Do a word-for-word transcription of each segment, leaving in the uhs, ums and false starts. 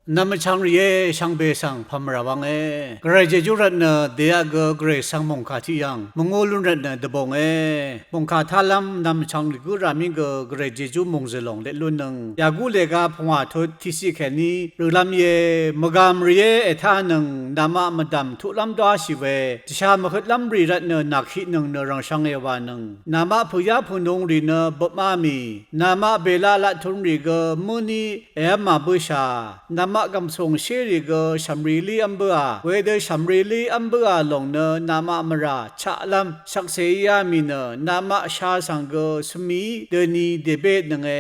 Nvm vchvng rìé, shvngbe svng pv̀mrà wv̄nge. Gvray jejú rvtnø dèaq gø Gvray svng mòngkà tiqyv̀ng mvngú lún rvtnø dvbònge. Mòngkà tálv́m nvm vchvng rì gǿrà mí gø Gvray jejú mòngzø̀ lòng leq lúnnøng. Yàgú lèga pungwà tut tiqciq kèní rølv́m íe. Mvgàm rìé ètánøng namaq mvdv̀m tuqlv́m dwáshì we dvsha mvhøtlv́m rì rvtnø nàkiqnøng nø rv̀ngshvnge wanøng. Namaq pø̀yá pø̀nung rì nø bøpmá mì. Namaq bèlaq laqtun rì gø mǿní èv́mà bǿshà. Namaq gv̀msùng shérì gø shv̀mrilí v́m bǿà. Wedø shv̀mrilí v́m bǿà lòng nø namaq mvrà chaqlv́m shvkse íá mì nø namaq sha svng gø svmií døni dèbétnønge.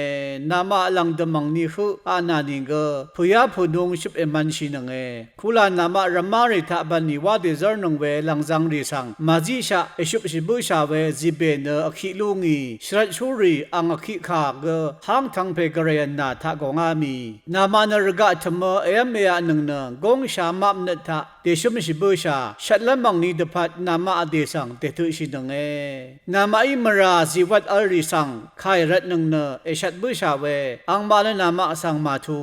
Namaq lv̀ngdø̀m angni høq aqnà nìgø pø̀yá pø̀nung shøp èmv̄nshìnønge. Kula namaq rvmá rì taq bv̀nlì wá dèzv́rnøng we lv̀ngzv̄ng rì svng màzíshaq èshøpshì bǿshà we zìbè nø vkiq lú ngì. Shvrvtshúrì ang vkiqkà gø háng tvngpè Gvray vnà taq gòngá mì. Namaq nø rvgaq tø̀mø èv́m èaqnøng nø góngsha mapnøt taq dèshǿmshì bǿshà shvtlv́m angni dvpvt namaq vdè svng dètøqshìnønge. Namaqí mvrà zìwvt v̄l rì svng kàì rvtnøng nø èshvt bǿshà we angmaq nø namaq svng màtù.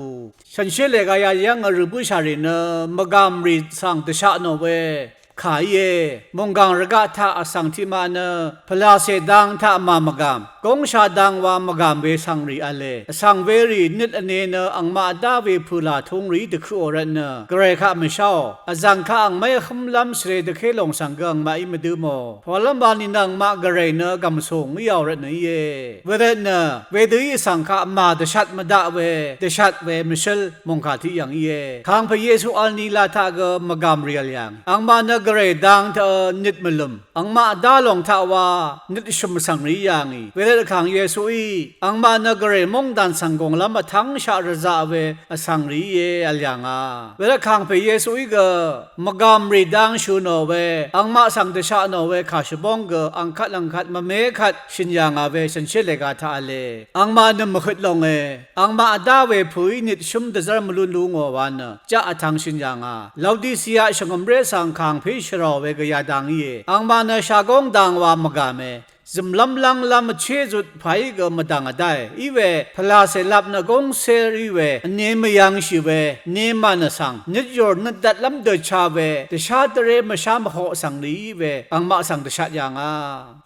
Shànshér lèga yayv́ng vrø̀ bǿshà rì nø mvgàm rì svng dvsha tnò we kà íe. Mònggàng rvgaq taq vsvng tiqmaq nø pvlàcè dang taq màmvgàm, góngsha dang wa mvgàm we svng rì v̄le. Vsvng werì nøt vne nø angmaq dá we pø̀là tung rìí dvkøqò rvtnø Gvray kaq mvsháò. Vzv̀ng kaq angmaqí vhǿmlv́m shvre dvké lòng svng gø angmaqí mvdǿ mò. Pàwàlv́m wa nìnø angmaq Gvray nø gv̀msùng íāò rvtnø íe. Wervtnø wedø í vsvng kaq màdvshat mvdaq we dvshat we mvshǿl mòngkà tiqyv̀ng íe. Kàngpè Yesu v̄l nila taq gø mvgàm rì v̄l yà ngì. Angmaq nø Gvray dang taq nøt mvlø̀m, angmaq dá lòng taq wa nøt shø̀m vsvng rìí yà ngì. Wervt Vkàng Yesuí angmaq nø Gvray móngdàn svng gònglv́m vtv́ngshaq rvzaq we vsvng rì íe v̄l yà ngà. Wervt Kàngpè Yesuí gø mvgàm rì dang shø̀ nò we, angmaq svng dvsha tnò we kà shvbóng gø angkvt angkvt mvme kvt shø̀n yà ngà we shànshér lèga taq v̄le. Angmaq nø mvhøt longe. Angmaq vdá we pø̀í nøt shǿm dvzv́r mvlún lú ngò wa nø jaq vtvng shø̀n yà ngà. Laodicea shvngø̀mré svng kàngpèí shvràò we gø yadang íe. Angmaq nø shagóng dang wa mvgàme. Zø̀mlv́m lv́nglv́m vché zut pàí gø mvdv̀ng vdáe. Iwe pvlàcè lap nø góngcér í we vne mvyv̄ngshì we nemàn vsvng nøtyòr nøtdvtlv́m dø cha we dvshá dvré mvshá mvhoq svng rì í we angmaq svng dvshat yà ngà.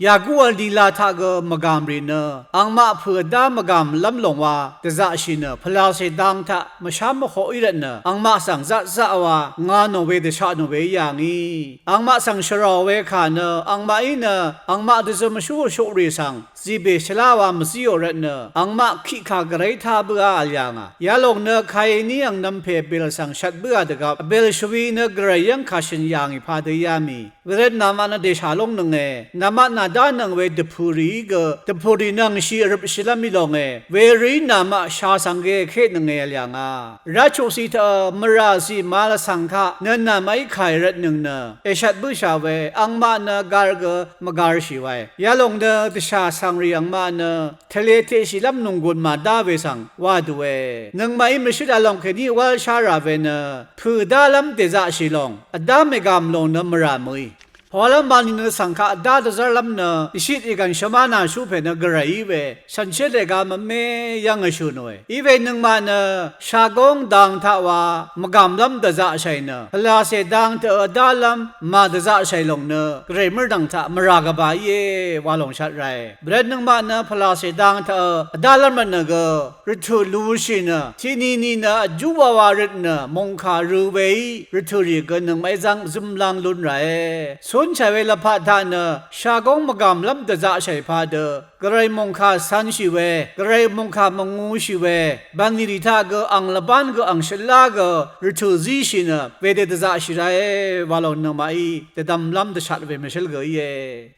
Yàgú v̄l nila taq gø mvgàm rì nø angmaq pø̀ vdá mvgàmlv́m lòng wa dvzaqshì nø pvlàcè dang taq mvshá mvhoq í rvtnø angmaq svng zaqzaq wa nga nò we dvsha tnò we í yà ngì. Angmaq svng shvràò we kà nø angmaqí nø angmaq dvzø mvshú vshuq rì svng zìbè shvlá wa mvzíò rvtnø angmaq kiqkà gvray tá bǿá v̄l yà ngà. Yalòng nø Kainí angnv̄m pè Abel svng shvt bǿà dvgvp Abel shvwi nø gvray yv́ng kà shø̀n yà ngì padø í yá mì. Wervt namaq nø dèshà lóngnønge. Namaq nàdánøng we dvpø̀ rìí gø dvpø̀ rì nø angshi vrøpshìlv́m í longe. Werìí namaq shà svng ge èkeqnønge v̄l yà ngà. Rá chuqci taq mvrà zì màvl vsvng kaq nø namaqí kàì rvtnøng nø èshvt bǿshà we angmaq nø gar gø mvgarshì wae. Yalòng nø dvshà svng rì angmaq nø tvlē teqshìlv́m nònggùn màdá we svng wa dùe. Nøngmaqí mvshǿl v̄l lòng kèní wv́lshá rà we nø pø̀ dálv́m dèzaqshì lòng vdá mègàm lòng nø mvrà mø̀í. Pàwàlv́m wa nìnø svng kaq vdá dvzv́rlv́m nø ìshit ìgv̀n shvmánàshú pè nø gvray í we shànshér lèga mvme yv́ng vshø̀ nòe. Iwe nøngmaq nø shagóng dang taq wa mvgàmlv́m dvzaqshàì nø pvlàcè dang taq vdálv́m màdvzaqshàì lòng nø gvray mǿrdv̀ng taq mvrà gvbà íe wa lòng shvt rae. Bvret nøngmaq nø pvlàcè dang taq vdálv́m rvtnø gø rvtø̀ lushì nø tiqni ni nø vjú wawa røt nø mòngkà rø̄ weí rvtø̀ rì gø nøngmaqí zv́ng zǿmlv́ng lún ràe. Cúnshàì we lvpat taq nø shagóng mvgàmlv́m dvzaqshàì padø gvray mòngkà cv̄nshì we, gvray mòngkà mvngūshì we bv̀nlì rì taq gø ang lvbán gø ang shøtlá gø rvtø̀ zíshì nø wedø dvzaqshì rae wa lòng nøngmaqí dvdvmlv́m dvshat we mvshǿl gø íe.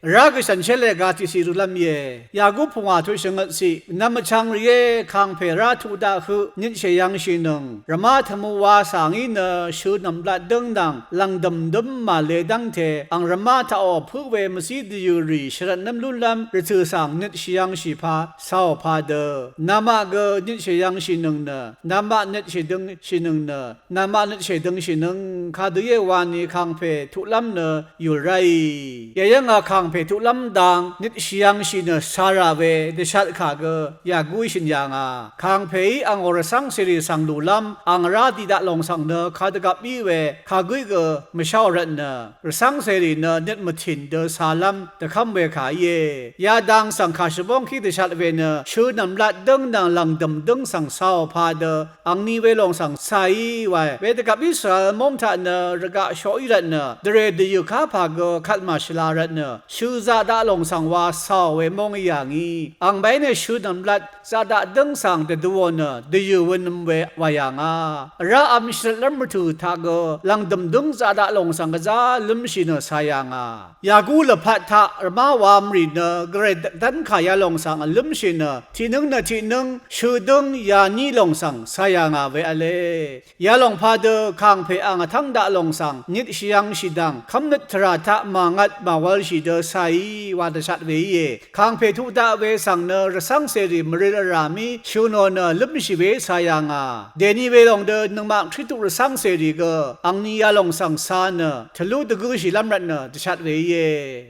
Vrá gø shànshér lèga tiqciq rølv́m íe. Yàgú pungwà tut shvngøt ciq nvm vchvng rìé, kàngpè rá tuq daq høq nøt shèyv̄ngshìnøng rvmá tvmuq wa cà ngí nø shø̄ nv̀mlat dǿng nvng lv̀ngdø̀m dǿm màle dv́ngte ang rvmá taqò pǿ we mvzí dvyø̀ rì shvrvtnv́m lúnlv́m rvtø̀ svng nøt shvyv̄ngshì pa cāò padø, namaq gø nøt shvyv̄ngshìnøng nø, namaq nøt shvdøngshìnøng nø, namaq nøt shvdøngshìnøng kadø íe wani kàngpè tuqlv́m nø yùl ráì. Yayv́ngà kàngpè tuqlv́m dang nøt shvyv̄ngshì nø cā rà we dvshat kà gø yàgúí shø̀n yà ngà. Kàngpèí angò rvcv́ngcèrì svng lùlv́m ang vrá di daq lòng svng nø kadvgvp í we kagǿí gø mvsháò rvtnø, rvcv́ngcèrì nø nøt mvtìn dø cālv́m dvkv́m we kà íe. Yadang svng kàshvbóng kí dvshat we nø shø̄ nv̀mlat dǿng nvng lv̀ngdø̀m dǿng svng cāò padø angni welòng svng cāí wae. Wedvgvp Israel móng taq nø rvgaq shoqí rvtnø, dvrè dvyø̀ kapà gø kvt màshvla rvtnø, shø̄ zaq daq lòng svng wa cāò we móng í yà ngì. Ang bèí nø shø̄ nv̀mlat zaq daq dǿng svng dvdvò nø dvyø̀ wø̄nv̄m we wà yà ngà. Vrá v̄m shvlvtlv́m rvtø̀ taq gø lv̀ngdø̀m dǿng zaq daq lòng svng gvzá lǿmshì nø cā yà ngà. Yàgú lvpat taq rvmá wav̄m rì nø gvray dvdv́nkà yalòng svng vlǿmshì nø tiqnǿng nø tiqnǿng shødǿng yaní lòng svng cā yà ngà we v̄le. Yalòng padø kàngpè ang vtv́ng daq lòng svng nøt shvyv̄ngshì dv̀ng kv́mnøt tvrà taq màngvt màwv̄lshì dø cāí wa dvshat we íe. Kàngpè tuq daq we svng nø rvcv́ngcèrì mvril vrà mí shø̀ nò nø lǿmshì we cā yà ngà. Dèni welòng dø nøngmaq Kristu rvcv́ngcèrì gø angni yalòng svng cā nø tvlú dvgǿshìlv́m rvtnø dvshat we íe.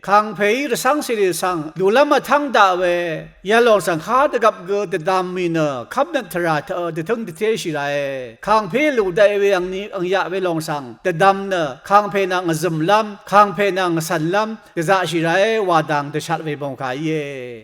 Kàngpèí rvcv́ngcèrì svng lùlv́m vtv́ng daq we yalòng svng kadvgvp gø dvdvm mì nø kv́mnøt tvrà tø dvtǿng dvtéshì ràe. Kàngpè lù daqì we angni angyaq welòng svng dvdvm nø kàngpè nvng vzø̀mlv́m, kàngpè nvng vcv̀nlv́m dvzaqshì ràe wa dang dvshat we mòngkà íe.